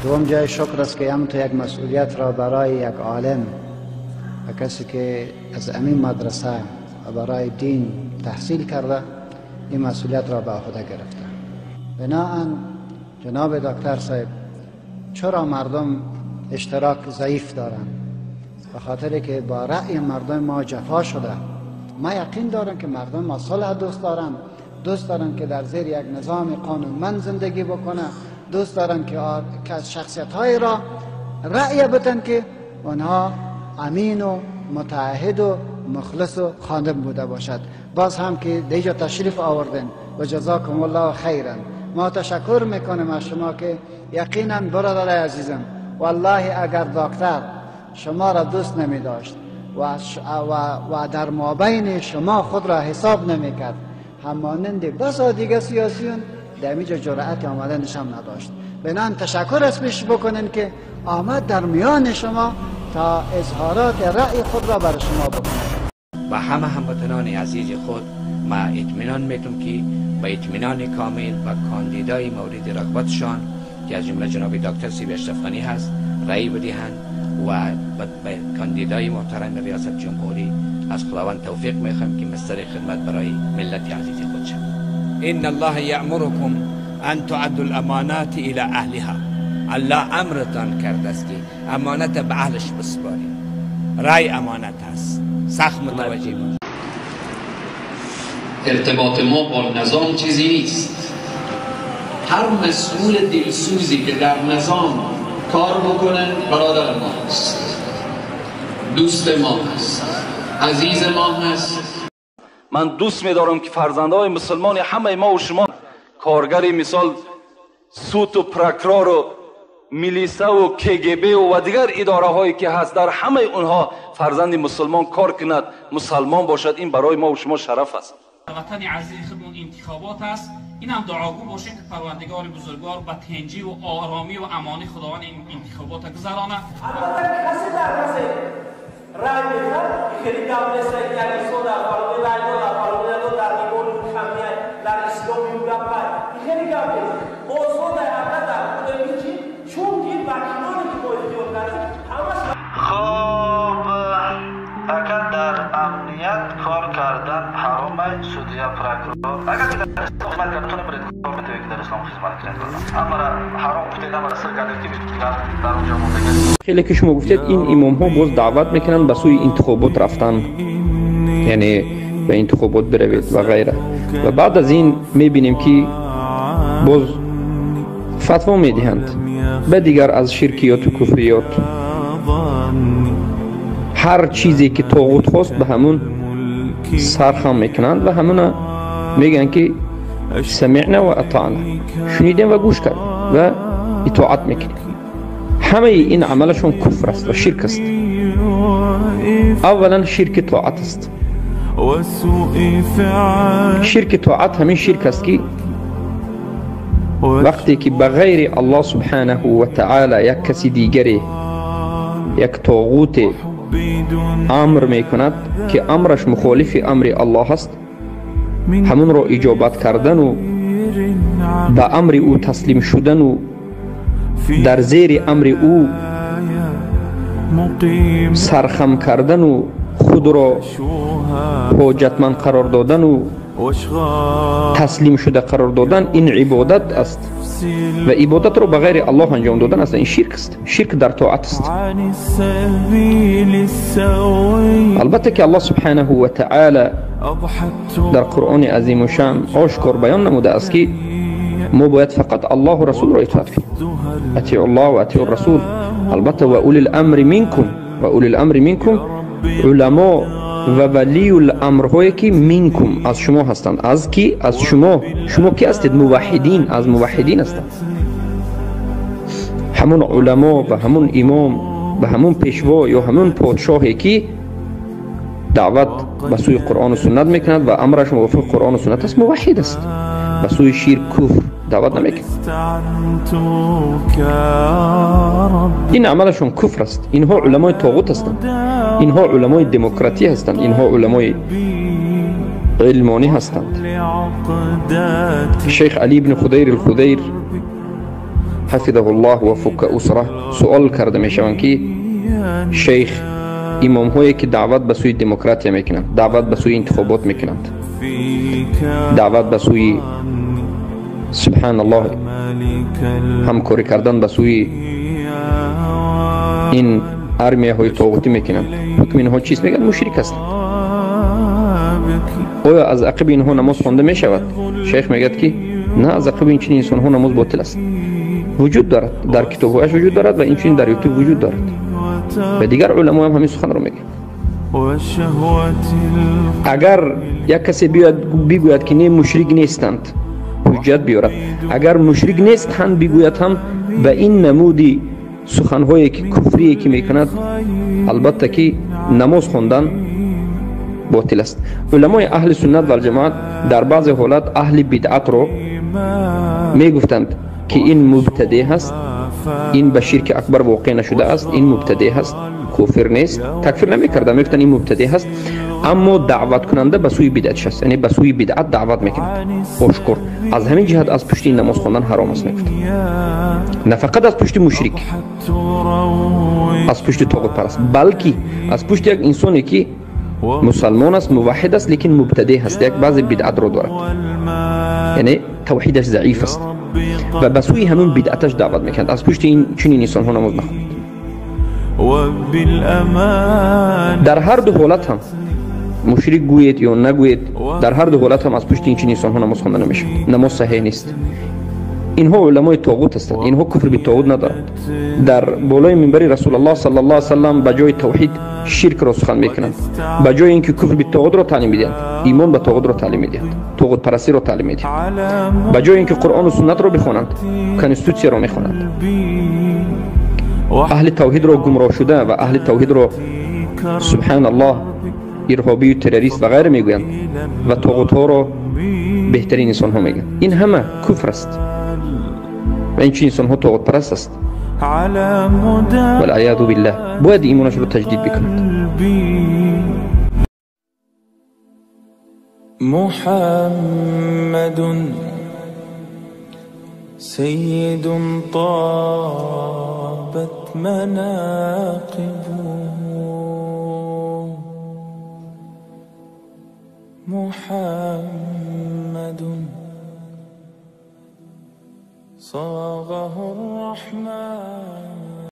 دوم جای شکر است که هم تو یک مسئولیت را برای یک عالم و کسی که از امین مدرسه و برای دین تحصیل کرده این مسئولیت را به عهده گرفته. بناهن جناب دکتر صاحب، چرا مردم اشتراک ضعیف دارند؟ به خاطر که با رأی مردم ما جفا شده. ما یقین دارم که مردم ما صلح دوست دارند، دوست دارند که در زیر یک نظام قانونمند زندگی بکنه، دوست دارند که از شخصیت های را رأی بدن که آنها امین و متعهد و مخلص و خادم بوده باشد. باز هم که دیجا تشریف آوردن و جزاکم الله خیرا. ما تشکر میکنم از شما که یقینا برادر عزیزم، والله اگر دکتر شما را دوست نمی داشت و در مابین شما خود را حساب نمی کرد، همانند بسا دیگه سیاسیون در اینجا جرأت آمدنش هم نداشت. بنان تشکر از پیش بکنن که آمد در میان شما تا اظهارات رأی خود را بر شما بکنن. و همه هموطنان عزیز خود ما اطمینان میتونم که با اطمینان کامل و کاندیدای مورد رغبتشان که از جمله جناب دکتر صاحب اشرف غنی هست رأی بدهند و به کاندیدای محترم ریاست جمهوری از خداوند توفیق میخوایم که مستر خدمت برای ملت عزیز خود شود. ان الله یأمرکم ان تعدوا الامانات الى اهلها. الله امرتان کرده است که امانت به اهلش بسپارید. رای امانت است. سخت متوجه باش. ارتباط ما با نظام چیزی نیست. هر مسئول دلسوزی که در نظام کار بکنه برادر ما هست، دوست ما هست، عزیز ما هست. من دوست می‌دارم که فرزندهای مسلمان همه ما و شما کارگری مثال سوت و پرکرار و میلیسه و کگب و دیگر اداره هایی که هست، در همه اونها فرزند مسلمان کار کند، مسلمان باشد، این برای ما و شما شرف است. وطن عزیز خودمون انتخابات است. اینم دعاگو باشیم که پروردگار بزرگوار به تنجی و آرامی و امانی خداوند این انتخابات گذرانه. البته کسی در کسی رای میدهد خیلی گپ نیست که یک انسان در فلانی رای داد، در فلانی نداد، در ایمان کمیه، در اسلام گپ خیلی گپ نیست. آزاد البته خدای چی چون که وکیلانی که ما اختیار کردیم همش. خب اگر در امنیت کار کردن حرام است، سودیا پرکرار اگر که در اسلام خدمت کردن تو نبرید کار میتونی که در اسلام خدمت کردن اما حرام گفتید، اما سر کردید که در اونجا موندگی. خیلی که شما گفتید این امام ها باز دعوت میکنن به سوی انتخابات رفتن، یعنی به انتخابات بروید و غیره، و بعد از این میبینیم که باز فتوا میدهند به دیگر از شرکیات و کفریات. هر چیزی که طاغوت خواست به همون سرخم میکنند و همون میگن که سمعنا و اطعنا، شنیدیم و گوش کردیم و اطاعت میکنیم. همه این عملشون کفر است و شرک است. اولا شرک طاعت است. شرک طاعت همین شرک است که وقتی که بغیر الله سبحانه و تعالی یک کسی دیگری، یک طاغوت امر میکند که امرش مخالف امر الله است، همون را اجابت کردن و به امر او تسلیم شدن و در زیر امر او سرخم کردن و خود را حاجتمند قرار دادن و تسلیم شده قرار دادن، این عبادت است و عبادت را بغیر الله انجام دادن است. این شرک است. شرک در طاعت است. البته که الله سبحانه و تعالی در قرآن عظیم و شان آشکار بیان نموده است که ما باید فقط الله و رسول را اطاعت کنیم. اطیعوا الله و اطیعوا الرسول. البته و اولی الامر منکم، و اولی الامر منکم علما و ولی الامرهایی که منکم از شما هستند. از کی؟ از شما. شما کی هستید؟ موحدین. از موحدین هستند. همون علما و همون امام و همون پیشوا یا همون پادشاهی که دعوت به سوی قرآن و سنت میکند و امرش موافق قرآن و سنت است، موحد است. به سوی شرک کفر دعوت نمیکند. این عملشون کفر است. اینها علمای طاغوت هستند، اینها علمای دموکراتی هستند، اینها علمای علمانی هستند. شیخ علی بن خدیر الخدیر حفظه الله و فک اسره سوال کرده میشوند که شیخ، امام هایی که دعوت به سوی دموکراتی میکنند، دعوت به سوی انتخابات میکنند، دعوت به سوی سبحان الله همکاری کردن به سوی این ارمیه های طاغوتی میکنند، حکم اینها چیست؟ میگن مشرک هستند. آیا از عقب اینها نماز خوانده میشود؟ شیخ میگد که نه، از عقب این چنین انسان ها نماز باطل است. وجود دارد، در کتابهایش وجود دارد و این چنین در یوتیوب وجود دارد و دیگر علما هم همین سخن رو میگن. اگر یک کسی بیاید بگوید که نه مشرک نیستند، حجت بیارد. اگر مشرک نیستند بگوید هم به این نمودی سخنهایی که کفری که میکند، البته که نماز خواندن باطل است. علمای اهل سنت و الجماعت در بعض حالات اهل بدعت رو میگفتند که این مبتدع هست، این به شرک اکبر واقع نشده است، این مبتدع هست، کافر نیست، تکفیر نمیکردند، میگفتند این مبتدع هست، اما دعوت کننده به سوی بدعتش است، یعنی به سوی بدعت دعوت میکند آشکار. از همین جهت از پشت این نماز خواندن حرام است میگفتند، نه فقط از پشت مشرک، از پشت طاغوت پرست، بلکه از پشت یک انسانی که مسلمان است، موحد است، لیکن مبتدع هست، یک بعض بدعت رو دارد، یعنی توحیدش ضعیف است و به سوی همون بدعتش دعوت میکند. از پشت این چنین انسان ها نماز نخوانید. در هر دو حالت هم مشرک گوید یا نگوید، در هر دو حالت هم از پشت این چنین انسان ها نماز خوانده نمیشه، نماز صحیح نیست. اینها علمای طاغوت هستند، اینها کفر به طاغوت ندارند. در بالای منبر رسول الله صلی الله علیه و سلم به جای توحید شرک را سخن میکنند، به جای اینکه کفر به طاغوت را تعلیم میدهند، ایمان به طاغوت را تعلیم میدهند، طاغوت پرستی را تعلیم میدهند. به جای اینکه قرآن و سنت را بخوانند، کنستیتوسیا را میخوانند. اهل توحید را گمراه شده و اهل توحید را سبحان الله ارهابی و تروریست و غیره میگویند و طاغوت ها را بهترین انسان ها میگویند. این همه کفر است و این چنین انسان ها طاغوت پرست است. والعیاذ بالله. باید ایمانش رو تجدید بکند. محمد سید طابت مناقبه، محمد صاغه الرحمن.